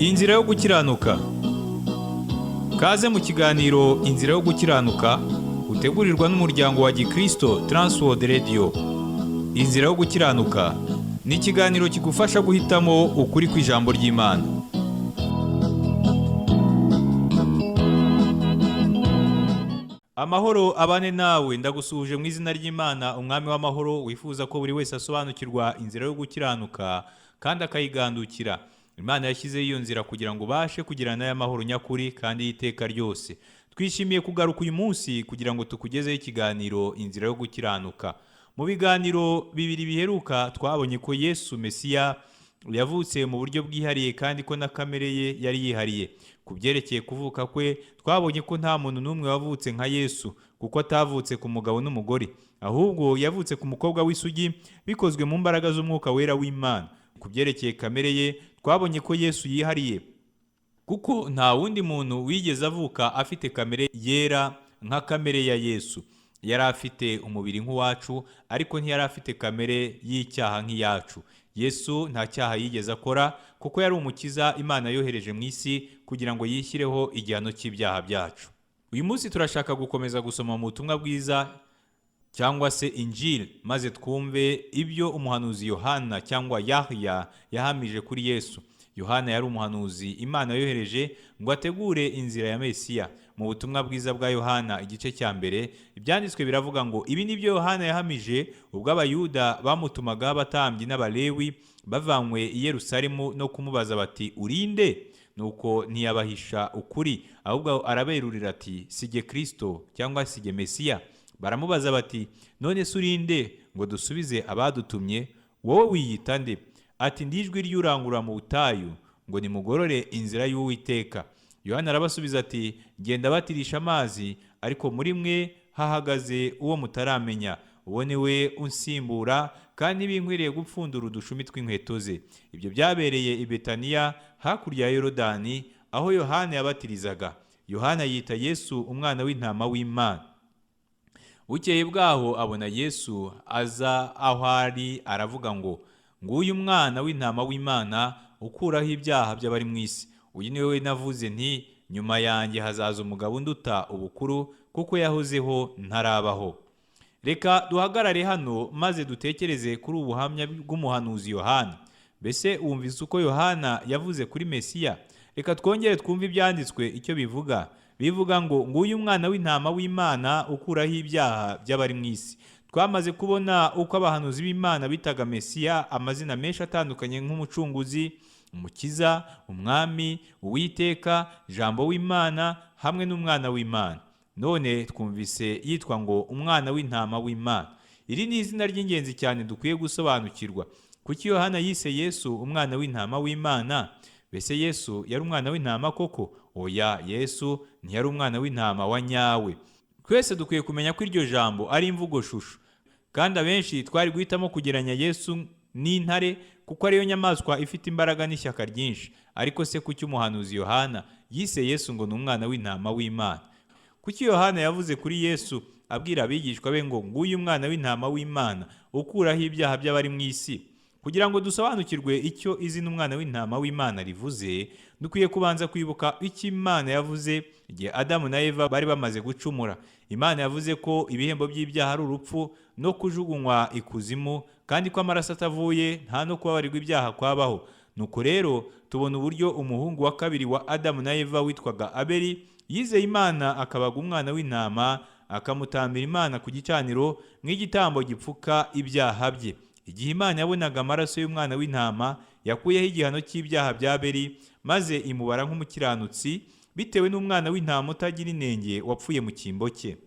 Inzira yo gukiranuka. Kaze mu kiganiro Inzira yo gukiranuka utegurirwa n'umuryango wa Gikristo Transworld Radio. Inzira yo gukiranuka ni ikiganiro kigufasha guhitamo ukuri kw'ijambo ry'Imana. Amahoro abane nawe. Ndagusuhuje mu izina ry'Imana, Umwami w'amahoro, wifuza ko buri wese asobanukirwa inzira yo gukiranuka kandi akayigandukira. Imana yashyizeho iyo nzira kugira ngo ubashe kugirana n'aya nyakuri kandi y'iteka ryose. Twishimiye kugaruka uyu munsi kugira ngo tukugezeho ikiganiro Inzira yo gukiranuka. Mu biganiro bibiri biheruka, twabonye ko Yesu Mesiya yavutse mu buryo bwihariye kandi ko na kamere ye yari yihariye. Ku byerekeye kuvuka kwe, twabonye ko nta muntu n'umwe wavutse nka Yesu, kuko atavutse ku mugabo n'umugore, ahubwo yavutse ku mukobwa w'isugi, bikozwe mu mbaraga z'Umwuka Wera w'Imana. Ku byerekeye kamere ye, twabonye ko Yesu yihariye, kuko nta wundi muntu wigeze avuka afite kamere yera nka kamere ya Yesu. Yari afite umubiri nk'uwacu, ariko ntiyari afite kamere y'icyaha nk'iyacu. Yesu nta cyaha yigeze akora, kuko yari umukiza Imana yohereje mu isi kugira ngo yishyireho igihano cy'ibyaha byacu. Uyu munsi turashaka gukomeza gusoma mu butumwa bwiza cyangwa se Injili, maze twumve ibyo umuhanuzi Yohana cyangwa Yahya yahamije kuri Yesu. Yohana yari umuhanuzi Imana yohereje ngo ategure inzira ya Mesiya. Mu butumwa bwiza bwa Yohana, igice cya 1, ibyanditswe biravuga ngo: "Ibi ni byo Yohana yahamije ubwo Abayuda bamutumagaho abatambyi n'Abalewi bavanywe i Yerusalemu no kumubaza bati: 'Urinde?' Nuko ntiyabahisha ukuri, ahubwo araberurira ati: 'Sijye Kristo cyangwa sijye Mesiya.' Baramubaza bati: 'None se urinde, ngo dusubize abadutumye? Wowe wiyita nde?' Ati: 'Ndi ijwi ry'urangurura mu butayu ngo nimugorore inzira y'Uwiteka.' Yohana arabasubiza ati: 'Genda batirisha amazi, ariko muri mwe hahagaze uwo mutaramenya. Uwo ni we unsimbura, kandi binkwiriye gupfundura udushumi tw'inkweto ze.' Ibyo byabereye i Betaniya, hakurya ya Yorodani, aho Yohana yabatirizaga." Yohana yita Yesu umwana w'intama w'Imana. Bukeye bwaho abona Yesu aza aho ari, aravuga ngo: "Nguyu umwana w'intama w'Imana ukuraho ibyaha by'abari mu isi. Uyu ni we navuze nti: 'Nyuma yanjye hazaza umugabo unduta ubukuru, kuko yahozeho ntarabaho.'" Reka duhagarare hano maze dutekereze kuri ubu buhamya bw'umuhanuzi Yohana. Mbese wumvise uko Yohana yavuze kuri Mesiya? Reka twongere twumve ibyanditswe icyo bivuga. Bivuga ngo: "Nguyu umwana w'intama w'Imana ukuraho ibyaha by'abari mu isi." Twamaze kubona uko abahanuzi b'Imana bitaga Mesiya amazina menshi atandukanye, nk'Umucunguzi, Umukiza, Umwami, Uwiteka, Jambo w'Imana hamwe n'Umwana w'Imana. None twumvise yitwa ngo umwana w'intama w'Imana. Iri ni izina ry'ingenzi cyane dukwiye gusobanukirwa. Kuki Yohana yise Yesu umwana w'intama w'Imana? Mbese Yesu yari umwana w'intama koko? Oya, Yesu ntiyari umwana w'intama wa nyawe. Twese dukwiye kumenya ko iryo jambo ari imvugo shusho, kandi abenshi twari guhitamo kugeranya Yesu n'intare, kuko ariyo nyamaswa ifite imbaraga n'ishyaka ryinshi. Ariko se kuki umuhanuzi Yohana yise Yesu ngo ni umwana w'intama w'Imana? Kuki Yohana yavuze kuri Yesu abwira abigishwa be ngo: "Nguyu umwana w'intama w'Imana ukuraho ibyaha by'abari mu isi"? Kugira ngo dusobanukirwe icyo izina umwana w'intama w'Imana rivuze, dukwiye kubanza kwibuka icyo Imana yavuze igihe Adamu na Eva bari bamaze gucumura. Imana yavuze ko ibihembo by'ibyaha ari urupfu no kujugunywa ikuzimu, kandi ko amaraso atavuye nta no kubabarirwa ibyaha kwabaho. Nuko rero tubona uburyo umuhungu wa kabiri wa Adamu na Eva witwaga Abeli yizeye Imana, akabaga umwana w'intama, akamutambira Imana ku gicaniro nk'igitambo gipfuka ibyaha bye. Igihe Imana yabonaga amaraso y'umwana w'intama, yakuyeho igihano cy'ibyaha bya Abeli, maze imubara nk'umukiranutsi bitewe n'umwana w'intama utagira inenge wapfuye mu cyimbo cye.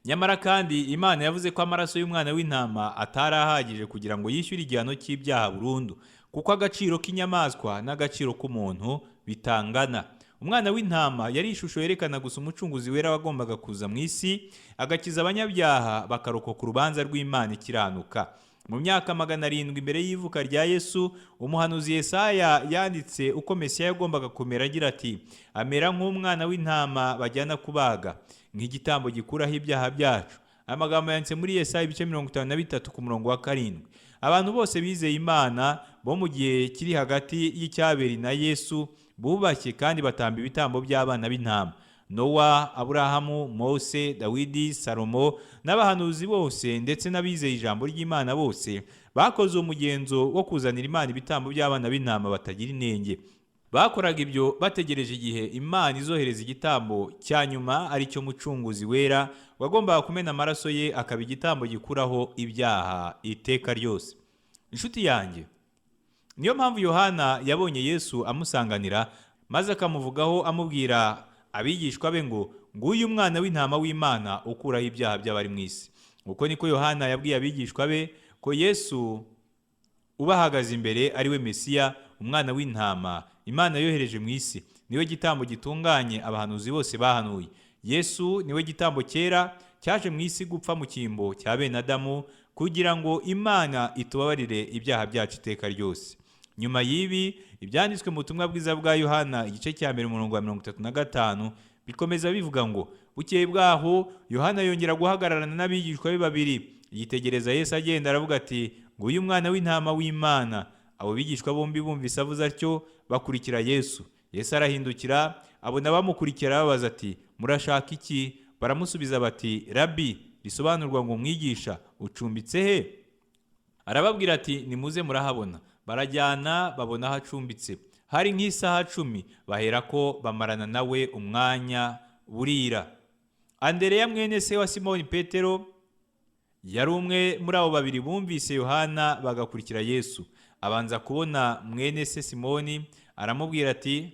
Nyamara kandi Imana yavuze ko amaraso y'umwana w'intama atari ahagije kugira ngo yishyure igihano cy'ibyaha burundu, kuko agaciro k'inyamaswa n'agaciro k'umuntu bitangana. Umwana w'intama yari ishusho yerekana gusa umucunguzi wera wagombaga kuza mu isi, agakiza abanyabyaha bakarokoka urubanza rw'Imana ikiranuka. Mu myaka 700 imbere y'ivuka rya Yesu, umuhanuzi Yesaya yanditse uko Mesiya yagombaga kumera agira ati: "Amera nk'umwana w'intama bajyana kubaga, nk'igitambo gikuraho ibyaha byacu." Aya magambo yanditse muri Yesaya, ibice 53, ku murongo wa 7. Abantu bose bizeye Imana bo mu gihe kiri hagati y'icyaberi na Yesu. Bubashye kandi batamba ibitambo by'abana b'intama. Nowa, Aburahamu, Mose, Dawidi, Salomo n'abahanuzi bose ndetse n'abizeye ijambo ry'Imana bose bakoze uwo mugenzo wo kuzanira Imana ibitambo by'abana b'intama batagira inenge. Bakoraga ibyo bategereje igihe Imana izohereza igitambo cya nyuma, ari cyo Mucunguzi wera wagombaga kumena amaraso ye akaba igitambo gikuraho ibyaha iteka ryose. Inshuti yanjye, niyo mpamvu Yohana yabonye Yesu amusanganira maze akamuvugaho amubwira abigishwa be ngo: "Nguyu umwana w'intama w'Imana ukuraho ibyaha by'abari mu isi." Uko niko Yohana yabwiye abigishwa be ko Yesu ubahagaze imbere ari we Mesiya, umwana w'intama Imana yohereje mu isi. Niwe gitambo gitunganye abahanuzi bose bahanuye. Yesu niwe gitambo cyera cyaje mu isi gupfa mu cyimbo cya bene Adamu kugira ngo Imana itubabarire ibyaha byacu iteka ryose. Nyuma y'ibi, ibyanditswe mu butumwa bwiza bwa Yohana igice cya 1 umurongo wa 35 bikomeza bivuga ngo: "Bukeye bwaho Yohana yongera guhagararana n'abigishwa be babiri, yitegereza Yesu agenda, aravuga ati: 'Nguyu umwana w'intama w'Imana.' Abo bigishwa bombi bumvise avuze atyo bakurikira Yesu. Yesu arahindukira abona bamukurikira, arababaza ati: 'Murashaka iki?' Baramusubiza bati: 'Rabi,' risobanurwa ngo Mwigisha, 'ucumbitse he?' Arababwira ati: 'Nimuze murahabona.' Barajyana babona aho acumbitse. Hari nk'isaha 10, baherako bamarana nawe umwanya burira." Andereya mwene se wa Simoni Petero yari umwe muri abo babiri bumvise Yohana bagakurikira Yesu. Abanza kubona mwene se Simoni, aramubwira ati: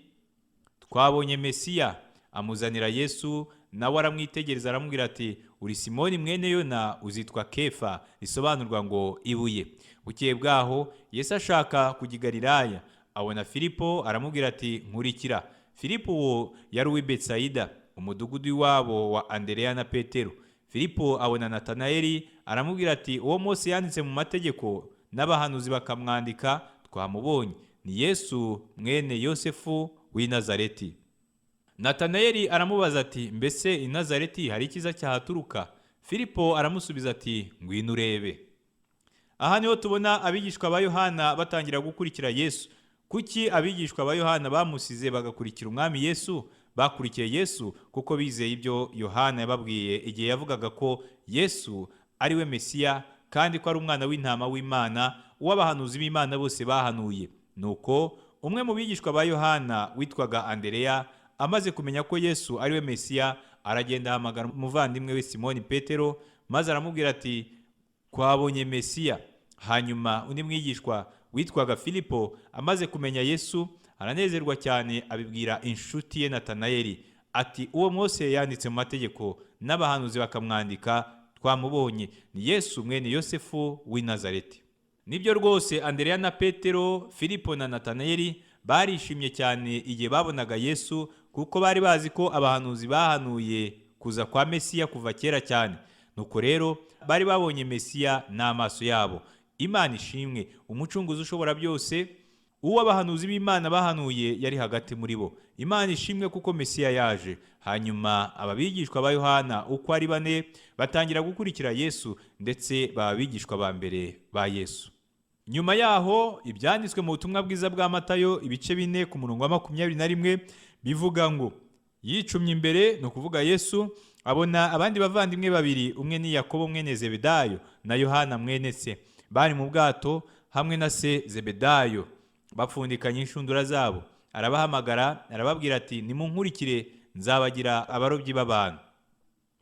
"Twabonye Mesiya." Amuzanira Yesu, nawe aramwitegereza aramubwira ati: "Uri Simoni mwene Yona, uzitwa Kefa," risobanurwa ngo ibuye. Bukeye bwaho Yesu ashaka kujya i Galilaya, abona Filipo, aramubwira ati: "Nkurikira." Filipo uwo yari uw'i Betsayida, umudugudu w'iwabo wa Andereya na Petero. Filipo abona Natanayeli, aramubwira ati: "Uwo Mose yanditse mu mategeko n'abahanuzi bakamwandika twamubonye, ni Yesu mwene Yosefu w'i Nazareti." Natanayeli aramubaza ati: "Mbese i Nazareti hari icyiza cyahaturuka?" Filipo aramusubiza ati: "Ngwino urebe." Aha niho tubona abigishwa ba Yohana batangira gukurikira Yesu. Kuki abigishwa ba Yohana bamusize bagakurikira umwami Yesu? Bakurikiye Yesu kuko bizeye ibyo Yohana yababwiye igihe yavugaga ko Yesu ari we Mesiya kandi ko ari umwana w'intama w'Imana, uw'abahanuzi b'Imana bose bahanuye. Nuko umwe mu bigishwa ba Yohana witwaga Andereya amaze kumenya ko Yesu ari we Mesiya, aragenda ahamagara umuvandimwe we Simoni Petero, maze aramubwira ati: "Twabonye Mesiya." Hanyuma undi mwigishwa witwaga Filipo amaze kumenya Yesu aranezerwa cyane, abibwira inshuti ye Natanayeli ati: "Uwo Mose yanditse mu mategeko n'abahanuzi bakamwandika twamubonye, ni Yesu mwene Yosefu w'i Nazareti." Nibyo rwose, Andereya na Petero, Filipo na Natanayeli barishimye cyane igihe babonaga Yesu, kuko bari bazi ko abahanuzi bahanuye kuza kwa Mesiya kuva kera cyane. Nuko rero bari babonye Mesiya n'amaso yabo. Imana ishimwe, umucunguzi ushobora byose, uwo abahanuzi b'Imana bahanuye yari hagati muri bo. Imana ishimwe kuko Mesiya yaje. Hanyuma aba bigishwa ba Yohana uko ari bane batangira gukurikira Yesu, ndetse baba abigishwa ba mbere ba Yesu. Nyuma yaho, ibyanditswe mu butumwa bwiza bwa Matayo ibice 4 ku murongo wa 21 bivuga ngo: "Yicumye imbere," ni ukuvuga Yesu, "abona abandi bavandimwe babiri, umwe ni Yakobo mwene Zebedayo na Yohana mwene se, bari mu bwato hamwe na se Zebedayo bapfundikanye inshundura zabo. Arabahamagara, arababwira ati: 'Nimunkurikire, nzabagira abarobyi b'abantu.'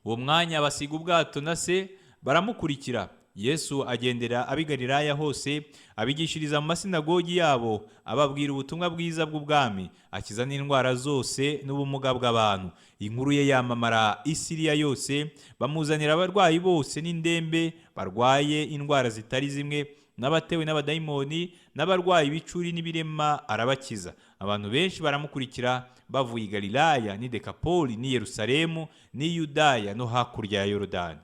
Uwo mwanya basiga ubwato na se, baramukurikira. Yesu agendera ab'i Galilaya hose, abigishiriza mu masinagogi yabo, ababwira ubutumwa bwiza bw'ubwami, akiza n'indwara zose n'ubumuga bw'abantu. Inkuru ye yamamara i Siriya yose, bamuzanira abarwayi bose n'indembe barwaye indwara zitari zimwe, n'abatewe n'abadayimoni, n'abarwayi b'icuri n'ibirema, arabakiza. Abantu benshi baramukurikira bavuye i Galilaya n'i Dekapoli n'i Yerusalemu n'i Yudaya no hakurya ya Yorodani."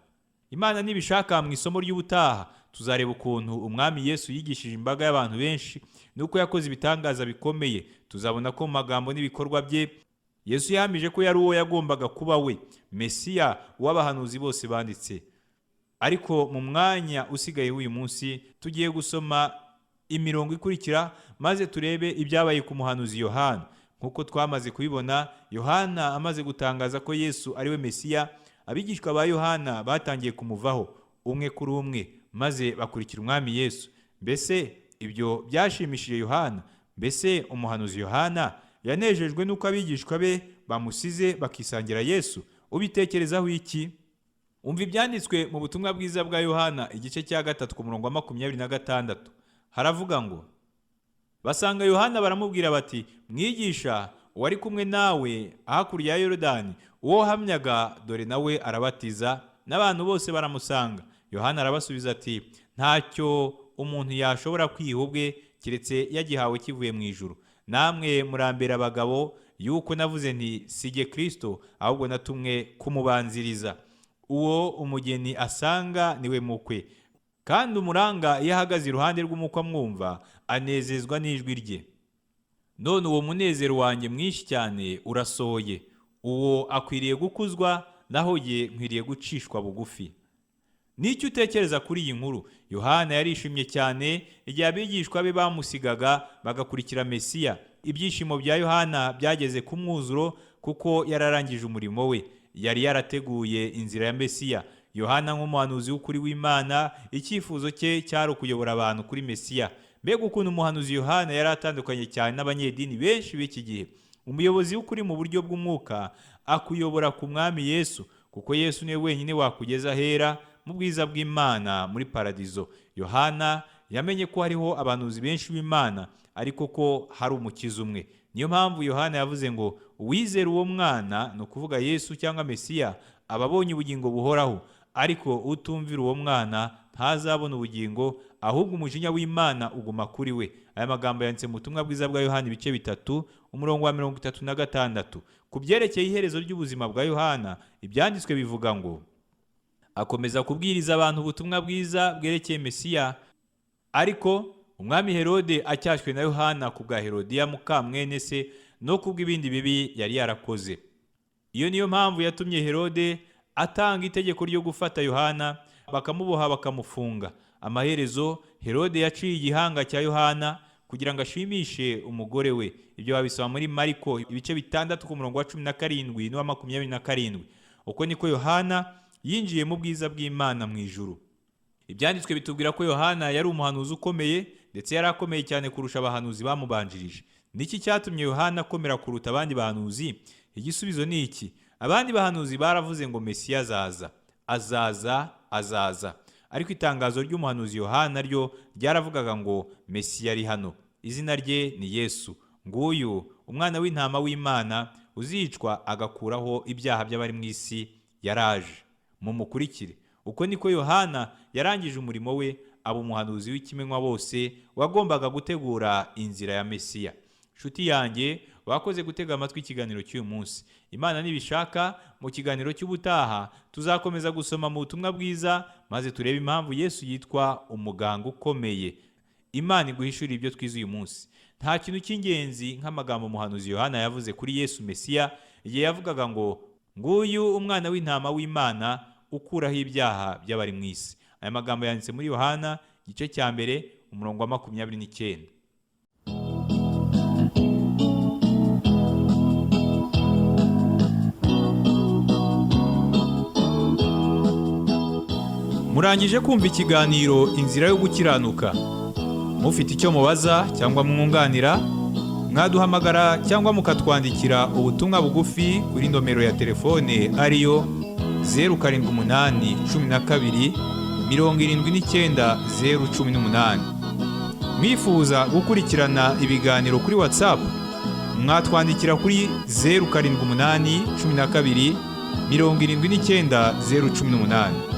Imana nibishaka, mu isomo ry'ubutaha tuzareba ukuntu umwami Yesu yigishije imbaga y'abantu benshi nuko yakoze ibitangaza bikomeye. Tuzabona ko mu magambo n'ibikorwa bye Yesu yahamije ko yari uwo yagombaga kuba we, Mesiya w'abahanuzi bose banditse. Ariko mu mwanya usigaye w'uyu munsi tugiye gusoma imirongo ikurikira, maze turebe ibyabaye ku muhanuzi Yohana. Nk'uko twamaze kubibona, Yohana amaze gutangaza ko Yesu ari we Mesiya, abigishwa ba Yohana batangiye kumuvaho umwe kuri umwe, maze bakurikira umwami Yesu. Mbese ibyo byashimishije Yohana? Mbese umuhanuzi Yohana yanejejwe n'uko abigishwa be bamusize bakisangira Yesu? Ubitekerezaho iki? Umva ibyanditswe mu butumwa bwiza bwa Yohana igice cya 3 ku murongo wa 26. Haravuga ngo: Basanga Yohana baramubwira bati: Mwigisha, uwari kumwe nawe hakurya ya Yorodani, uwo wahamyaga, dore nawe arabatiza, n'abantu bose baramusanga. Yohana arabasubiza ati: Ntacyo umuntu yashobora kwiha ubwe keretse yagihawe kivuye mu ijuru. Namwe murambera abagabo yuko navuze nti sijye Kristo, ahubwo natumwe kumubanziriza. Uwo umugeni asanga niwe mukwe, kandi umuranga iyo ahagaze iruhande rw'umukwe amwumva, anezezwa n'ijwi rye. None uwo munezero wanjye mwinshi cyane urasohoye. Uwo akwiriye gukuzwa, naho jye nkwiriye gucishwa bugufi. N'icyo utekereza kuri iyi nkuru? Yohana yarishimye cyane igihe abigishwa be bamusigaga bagakurikira Mesiya. Ibyishimo bya Yohana byageze ku mwuzuro kuko yararangije umurimo we. Yari yarateguye inzira ya Mesiya. Yohana nk'umuhanuzi w'ukuri w'Imana, icyifuzo cye cyari ukuyobora abantu kuri Mesiya. Mbega ukuntu umuhanuzi Yohana yari atandukanye cyane n'abanyedini benshi b'iki gihe! Umuyobozi w'ukuri mu buryo bw'umwuka akuyobora ku mwami Yesu, kuko Yesu niwe wenyine wakugeza ahera mu bwiza bw'Imana muri paradizo. Yohana yamenye ko hariho abahanuzi benshi b'Imana, ariko ko hari umukiza umwe. Niyo mpamvu Yohana yavuze ngo uwizera uwo mwana, ni ukuvuga Yesu cyangwa Mesiya, aba abonye ubugingo buhoraho, ariko utumvira uwo mwana ntazabona ubugingo, ahubwo umujinya w'Imana uguma kuri we. Aya magambo yanditse mu butumwa bwiza bwa Yohana ibice 3 umurongo wa 36. Ku byerekeye iherezo ry'ubuzima bwa Yohana, ibyanditswe bivuga ngo akomeza kubwiriza abantu ubutumwa bwiza bwerekeye Mesiya, ariko umwami Herode acyashywe na Yohana ku bwa Herodiya mukamwene se no kubw'ibindi bibi yari yarakoze. Iyo niyo mpamvu yatumye Herode atanga itegeko ryo gufata Yohana, bakamuboha bakamufunga. Amaherezo Herode yaciye igihanga cya Yohana kugira ngo ashimishe umugore we. Ibyo babisoma muri Mariko ibice 6 ku murongo wa 17 n'uwa 27. Uko niko Yohana yinjiye mu bwiza bw'Imana mu ijuru. Ibyanditswe bitubwira ko Yohana yari umuhanuzi ukomeye, ndetse yari akomeye cyane kurusha abahanuzi bamubanjirije. Niki cyatumye Yohana akomera kuruta abandi bahanuzi? Igisubizo ni iki: abandi bahanuzi baravuze ngo Mesiya azaza, azaza, azaza. Ariko itangazo ry'umuhanuzi Yohana ryo ryaravugaga ngo Mesiya ari hano, izina rye ni Yesu, nguyu umwana w'intama w'Imana uzicwa agakuraho ibyaha by'abari mu isi, yaraje, mumukurikire. Uko niko Yohana yarangije umurimo we, aba umuhanuzi w'ikimenywa bose wagombaga gutegura inzira ya Mesiya. Nshuti yanjye, wakoze gutega amatwi ikiganiro cy'uyu munsi. Imana nibishaka, mu kiganiro cy'ubutaha tuzakomeza gusoma mu butumwa bwiza, maze turebe impamvu Yesu yitwa umuganga ukomeye. Imana iguhishurire ibyo twize uyu munsi. Nta kintu cy'ingenzi nk'amagambo umuhanuzi Yohana yavuze kuri Yesu Mesiya igihe yavugaga ngo nguyu umwana w'intama w'Imana ukuraho ibyaha by'abari mu isi. Aya magambo yanditse muri Yohana igice cya 1 umurongo wa 29. Murangije kumva ikiganiro Inzira yo Gukiranuka. Mufite icyo mubaza cyangwa mwunganira, mwaduhamagara cyangwa mukatwandikira ubutumwa bugufi kuri nomero ya telefone ariyo 078 12 79 018. Mwifuza gukurikirana ibiganiro kuri WhatsApp, mwatwandikira kuri 078 12 79 018.